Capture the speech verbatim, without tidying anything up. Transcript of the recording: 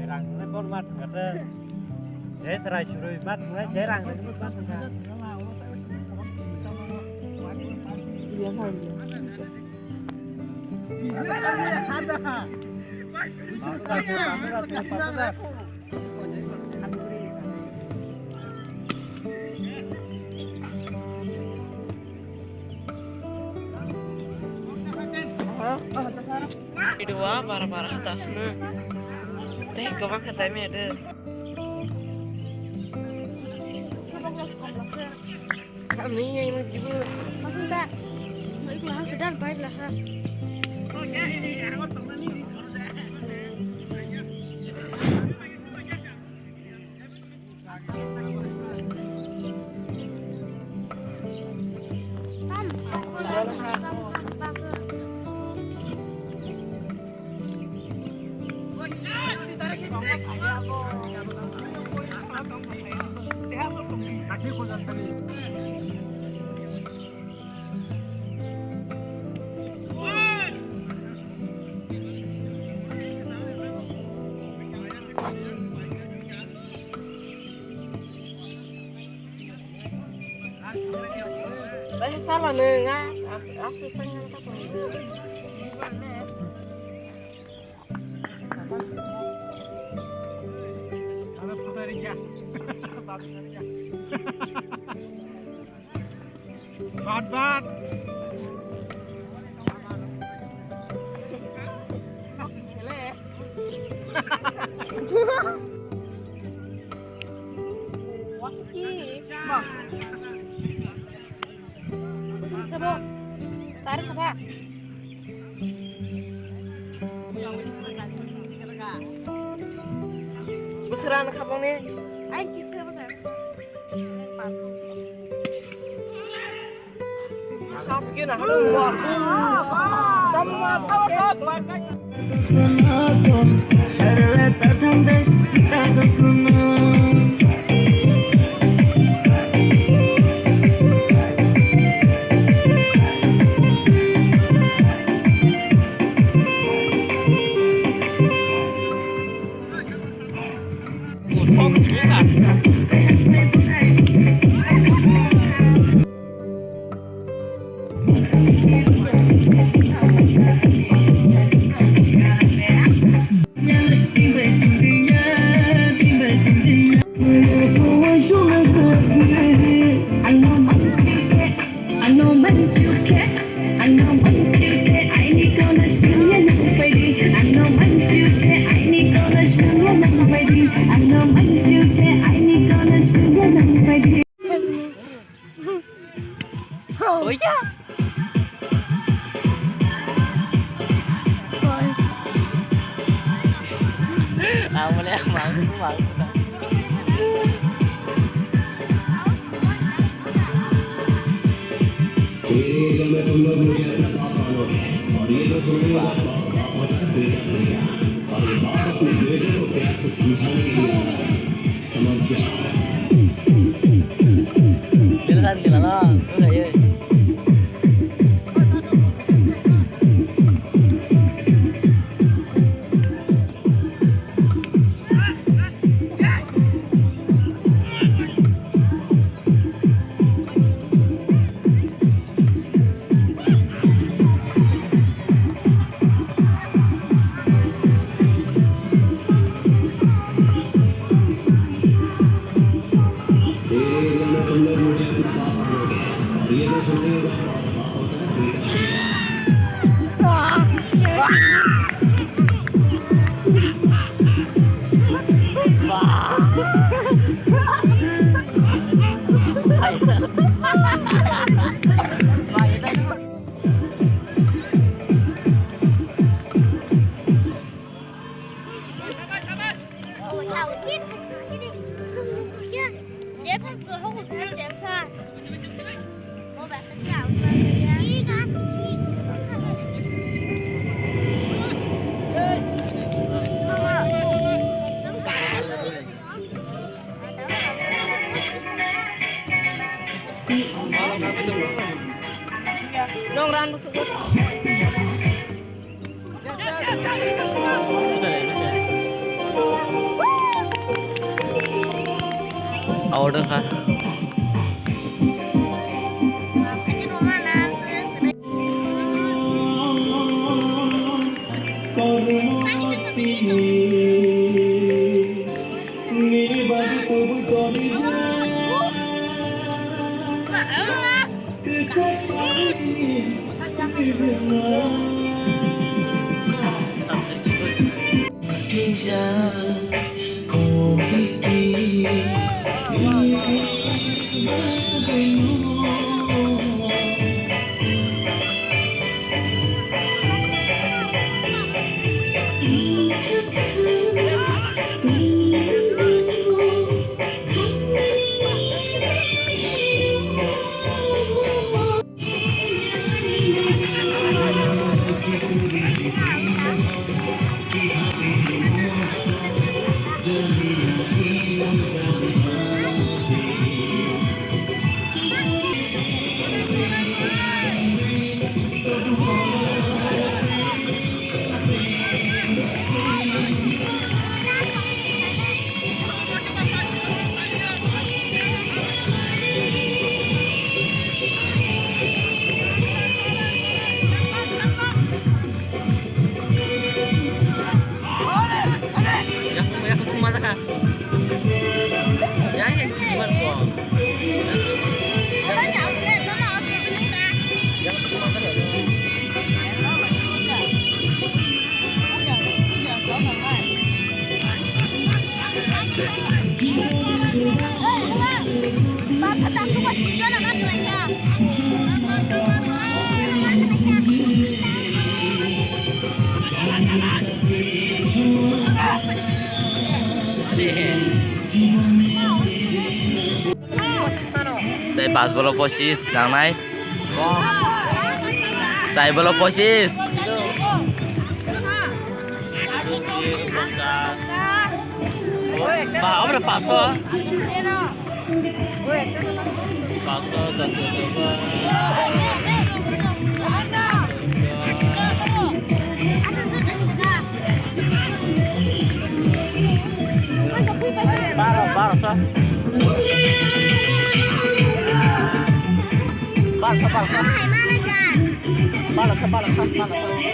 Rang le bol ma thangkha de. Je chwrai chwrwi ma thangnai, je rang le ma thangkha. Video bara bara hatasna. Tei kwbang kha time ede. Kami yang mau jibu. Masuk dah. Baiklah, kedar baiklah ha. Bai sala nung a, as-, aswk tang nang ta tong. Bat bat. Wasuki. Sabo. Sari kata. Busran khabang ni. Ai, kisa busran. Nong ran busuk. Order kha. Tei pas bolo pochis nangnai. Chai bolo pochis. Ba, abra paso. Paso, das, das, das. Baro, baro, sa. Baro, sa, baro, sa. Baro, sa, baro, sa, baro, sa.